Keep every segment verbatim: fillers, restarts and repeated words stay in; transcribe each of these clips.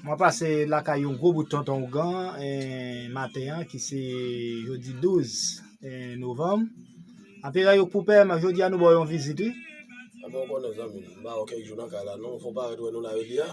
Mwen pase lakay yon gwo bout tonton ougan, eh, maten an, ki se jodi douz, eh, novanm. Anperè Youk Poupè, jodi a nou ba w yon vizit, wi. Anben, w konnen, zanmi m, m pa wè w kèk jou nan kay la, non, fò w parèt wè nou la jodi a.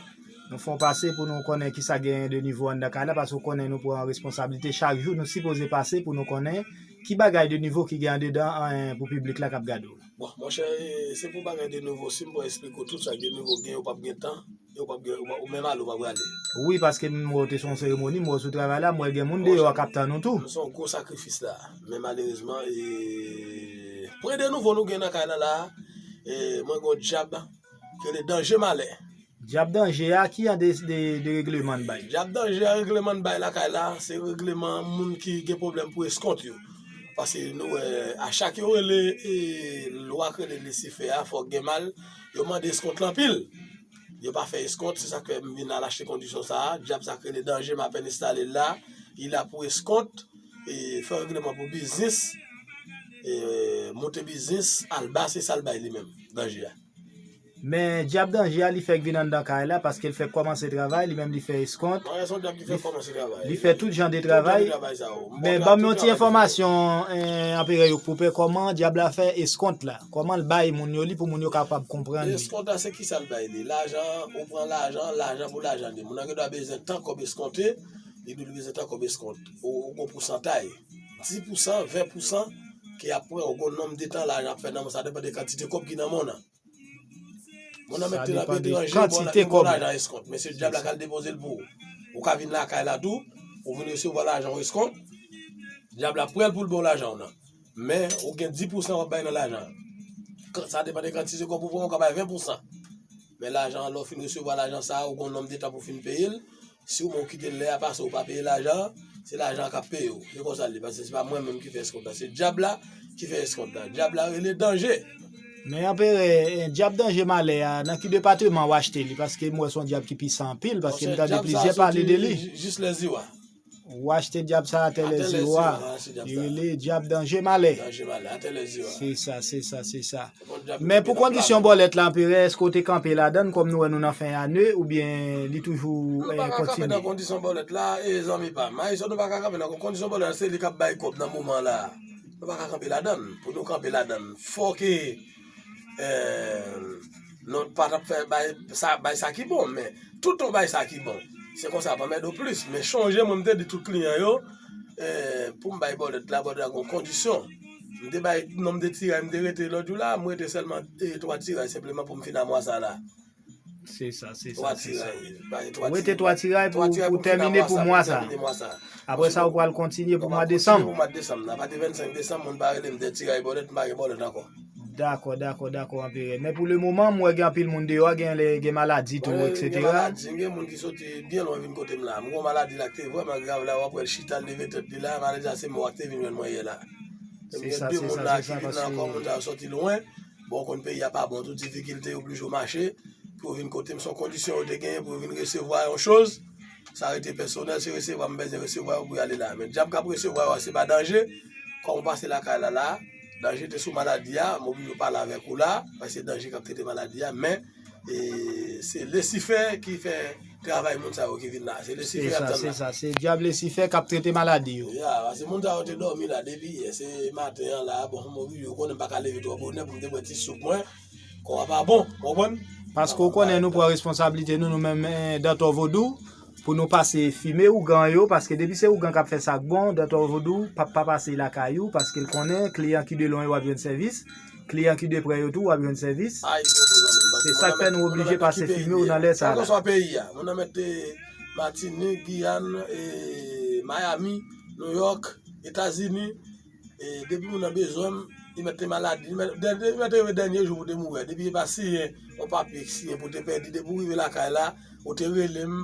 Nou fè yon pase pou nou konnen kisa genyen de nouvo anndan kay la, paske w konnen nou pran responsablite chak jou, nou sipoze pase pou nou konnen ki bagay de nouvo ki gen andedan, eh, pou piblik la k ap gade w. Bon, monchè, eh, se pou bagay de nouvo, si m pral esplike w tout sa k de nouvo, gen yo p ap gen tan, yo p ap gen, ou menm ale, ou pa prale. Wi, paske m wè w te sou yon seremoni, m wè w sou travay la, m wè gen moun deyò a k ap tann ou tou. M se yon gwo sakrifis la, men malerezman, eh, premye de nouvo nou gen nan kay la la, eh, mwen gen yon dyab ki rele Danje Malè. Dyab Danje a, ki jan de, de, de regleman l bay? Dyab Danje a, regleman l bay lakay la, se regleman moun ki gen pwoblèm pou eskont yo. Paske nou wè, a chak yo rele, e, lwa k rele Lisifè a, fòk gen mal, yo mande eskont lan anpil. Yo pa fè eskont, se sa k fè m vin al achte kondisyon sa a. Dyab sa k rele Danje, m apèn enstale l la, li la pou eskont, e, fè regleman pou biznis, e, monte biznis, al ba, se sa l bay li menm, Danje a. Men dyab Danje a, li fèk vin anndan kay la, paske l fèk kòmanse travay, li menm li fè eskont. Mwen, se yon dyab ki fèk kòmanse travay. Li fè tout jan de travay. Tout jan de travay sa yo. Men ban m yon ti enfòmasyon, eh, Anperè Youk Poupè, kòman dyab la fè eskont la? Kòman l bay moun yo li pou moun yo kapab konprann li? Eskont la, se kisa l bay li? Lajan, ou pran lajan, lajan pou lajan li. Moun nan gendwa bezwen tan kòb eskonte, li di w li bezwen tan kòb eskont. Ou, ou gon pousantay. Dis pousan, ven pousan, ke y ap pran, ou gon nonb de tan lajan ap fè nan men w, sa depann de kantite kòb ki nan men w nan. Moun nan mete nan peyi etranje, bon, li gen lajan eskont. Men se dyab la k al depoze l pou ou. Ou ka vin lakay la tou, ou vin resevwa lajan w eskont. Dyab la prè l pou l ba w lajan w nan. Men, ou gen dis pousan w ap bay nan lajan an. Kan, sa depann de kantite kòb ou pran, ou ka bay ven pousan. Men lajan an, lè w fin resevwa lajan sa a, ou gon nonb de tan pou w fin peye l. Si w men w kite l lè a pase, ou pa peye lajan an, se lajan an k ap peye w. Se konsa l ye, paske se pa mwen menm ki fè eskont la, se dyab la ki fè eskont la. Dyab la rele Danje. Men Anperè, eh, dyab Danje Malè a, nan ki depatman w achte li? Paske m wè se yon dyab ki pisan anpil, paske m tande plizyè pale de li. Jis Lèziwa. Ou achte dyab sa atè Lèziwa. Li rele dyab Danje Malè. Danje Malè, atè Lèziwa. Se sa, se sa, se sa. Men pou kondisyon bòlèt la, Anperè, èske w te kanpe ladan l, kòm nou wè nou nan fen ane, oubyen li toujou, eh, kontinye? Nou pa ka kanpe nan kondisyon bòlèt la, e zanmi pa m. Ayisyen, nou pa ka kanpe nan kondisyon bòlèt la, se li k ap bay kòb nan moman la. Nou pa ka kanpe ladan l. Pou nou kanpe ladan l, fòk, eh, nou pa t ap fè bay sa, bay sa ki bon, men tout tan w bay sa ki bon. Se konsa, pa mèt ou plis. Men chonje, mwen, m te di tout kliyan yo, eh, pou m bay bòlèt la, bòlèt la gon kondisyon. M te bay nonb de tiray m te rete lòt jou la, m rete sèlman, eh, twa tiray senpleman pou m fin a mwa sa la. Se sa, se sa, se sa. Twa tiray. Ou rete twa tiray pou, pou tèmine pou mwa sa. Apre sa, ou pral kontinye pou mwa desanm. Pou mwa desanm nan. Apati vennsenk desanm, moun pa rele m de tiray bòlèt, m pa gen bòlèt ankò. Dakò, dakò, dakò, Anperè. Men pou le moman, m wè gen anpil moun deyò, gen lè gen maladi tou, etsetera. Gen maladi, gen moun ki soti byen lwen vin kote m la. M gon maladi la ki te vrèman grav la, w ap wè l chita, l leve tèt li la, maladi a se mò a ki te vin jwenn mwen yè la. Se sa, se sa, se sa, paske moun sa yo soti lwen. Bon, w konn peyi a pa bon tou, difikilte yo oblije w mache pou yo vin kote m, se yon kondisyon yo te genyen pou yo vin resevwa yon choz. Sa rete pèsonèl, se resevwa m bezwen resevwa yo pou y ale la. Men dyab k ap resevwa yo a, se pa Danje. Kòm ou pase lakay la la, Danje te sou maladi a, m oblije pale avèk ou la, paske se Danje k ap trete maladi a, men, e, se Lisifè ki fè travay moun sa yo ki vin la. Se Lisifè y ap tann la. Se sa, se sa. Se dyab Lisifè k ap trete maladi yo. Ya, paske moun sa yo te dòmi la depi yè, se maten an la, bon, m oblije, ou konnen m pa ka leve twò bonè pou m te bwè ti soup mwen. Kò a pa bon, w konprann? Paske w konnen nou pran responsablite nou, nou menm, eh, Dantò Vodou, pou nou pase fime ougan yo, paske depi se ougan k ap fè sa k bon, Dantò Vodou p ap pa pase lakay ou, paske l konnen kliyan ki de lwen yo ap jwenn sèvis, kliyan ki de prè yo tou, w ap jwenn sèvis. Se sa k fè nou oblije pase fime ou nan lè sa la. Kèlkeswa peyi a, moun nan mete Matinik, Giyàn, eh, Miami, New York, Etazini, E, depi moun nan bezwen m, li mèt te maladi, li mèt, dè-, li mèt te rive dènye jou pou te mouri. Depi li pa siyen yon papye ki siyen pou te pèdi, depi w rive lakay la, ou te rele m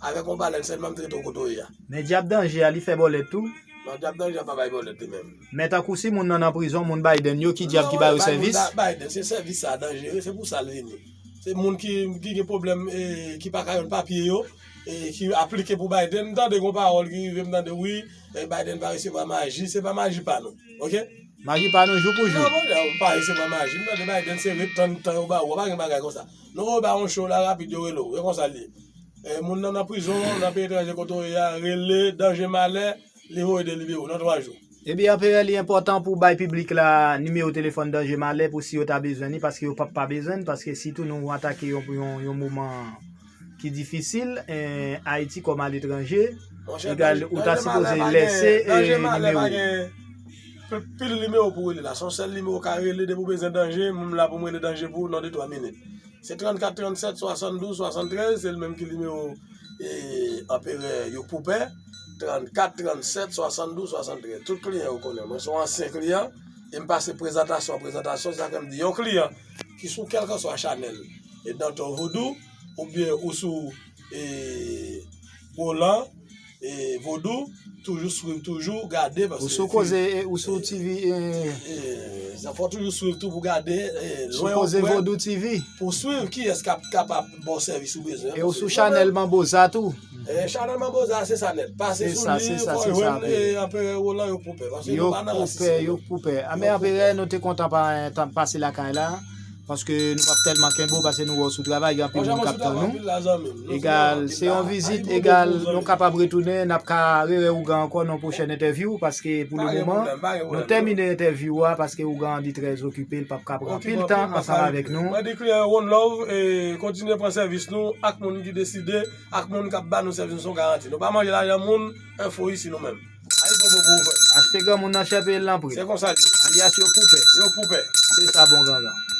avèk yon balèn sèlman, m te rete w kote w ye a. Men dyab Danje a, li fè bòlèt tou? Non, dyab Danje a pa bay bòlèt li menm. Men tankou si moun nan nan prizon, moun Biden yo, ki dyab ki ba yo sèvis? Non, bay moun Ba-, Biden, se sèvis sa Danje, se pou sa l vini. Se moun ki, ki gen pwoblèm, e, ki pa ka jwenn papye yo, e, ki aplike pou Biden. M tande gon pawòl ki rive, m tande, wi, e, Biden pa resevwa maji. Se pa maji pa nou, oke? Maji pa nou jou pou jou. Non, monchè, ou pa resevwa maji. M tande Biden se ret tann tan yo ba ou. Pa gen bagay konsa. Non, yo ba yon show la rapid, yo rele w. E konsa l ye. E, moun nan nan prizon, nan peyi etranje kote w ye a, rele Danje Malè, li voye de nimewo nan twa jou. Ebyen, Anperè, li enpòtan pou w bay piblik la nimewo telefòn Danje Malè pou si yo ta bezwen li, paske yo p ap pa bezwen l, paske sitou nou atake yon, yon, yon moman ki difisil, eh, Ayiti kòm aletranje, egal, ou ta sipoze lèse, eh, nimewo. Pil, pil nimewo pou rele la. Se yon sèl nimewo w ka rele depi w bezwen Danje, m la pou m rele Danje pou w nan de twa minit. Se trannkat trannsèt swasanndouz swasanntrèz, se li menm ki nimewo, e, Anperè Yoke Poupè, trannkat trannsèt swasanndouz swasanntrèz. Tout kliyan yo konnen mwen se yon ansyen kliyan, e m pase prezantasyon an prezantasyon, se sa k fè m di yon kliyan ki sou kèlkanswa chanèl, e Dantor Vodou, oubyen ou sou, e, Roland, e, Vodou, toujou swiv, toujou gade, paske ou sou koze, e, ou sou T V, e, e, sa fò toujou swiv tou pou gade, e, lwen ou prè, Vodou T V. Pou swiv kiyès k ap kapab ba w sèvis ou bezwen, e ou sou chanèl Manboza tou. E, chanèl Manboza, se sa nèt. Pase sou li, fò jwenn, e, Anperè Roland Yoke Poupè, paske nou pa nan rasis nou. Yoke Poupè. A, men Anperè, nou te kontan pa, pase lakay la. Paske nou p ap tèlman kenbe w, paske nou wè w sou travay, gen anpil moun k ap tann nou. Egal, se yon vizit, egal, nou kapab retounen, n ap ka rewè ougan ankò nan yon pwochèn entèvyou, paske pou le moman, nou tèmine entèvyou a, paske ougan an li trè okipe, li p ap ka pran anpil tan ansanm avèk nou. Mwen di kliyan yo one love, e kontinye pran sèvis nou ak moun ki deside, ak moun k ap ba nou sèvis nou, se yon garanti. Nou pa manje lajan moun, enfo isi nou menm. Ayi bobo pou ou frè m. Achte granmoun nan chè peye l nan pri. Se konsa l ye. Alyas Yoke Poupè. Yoke Poupè. Se sa bon gangan.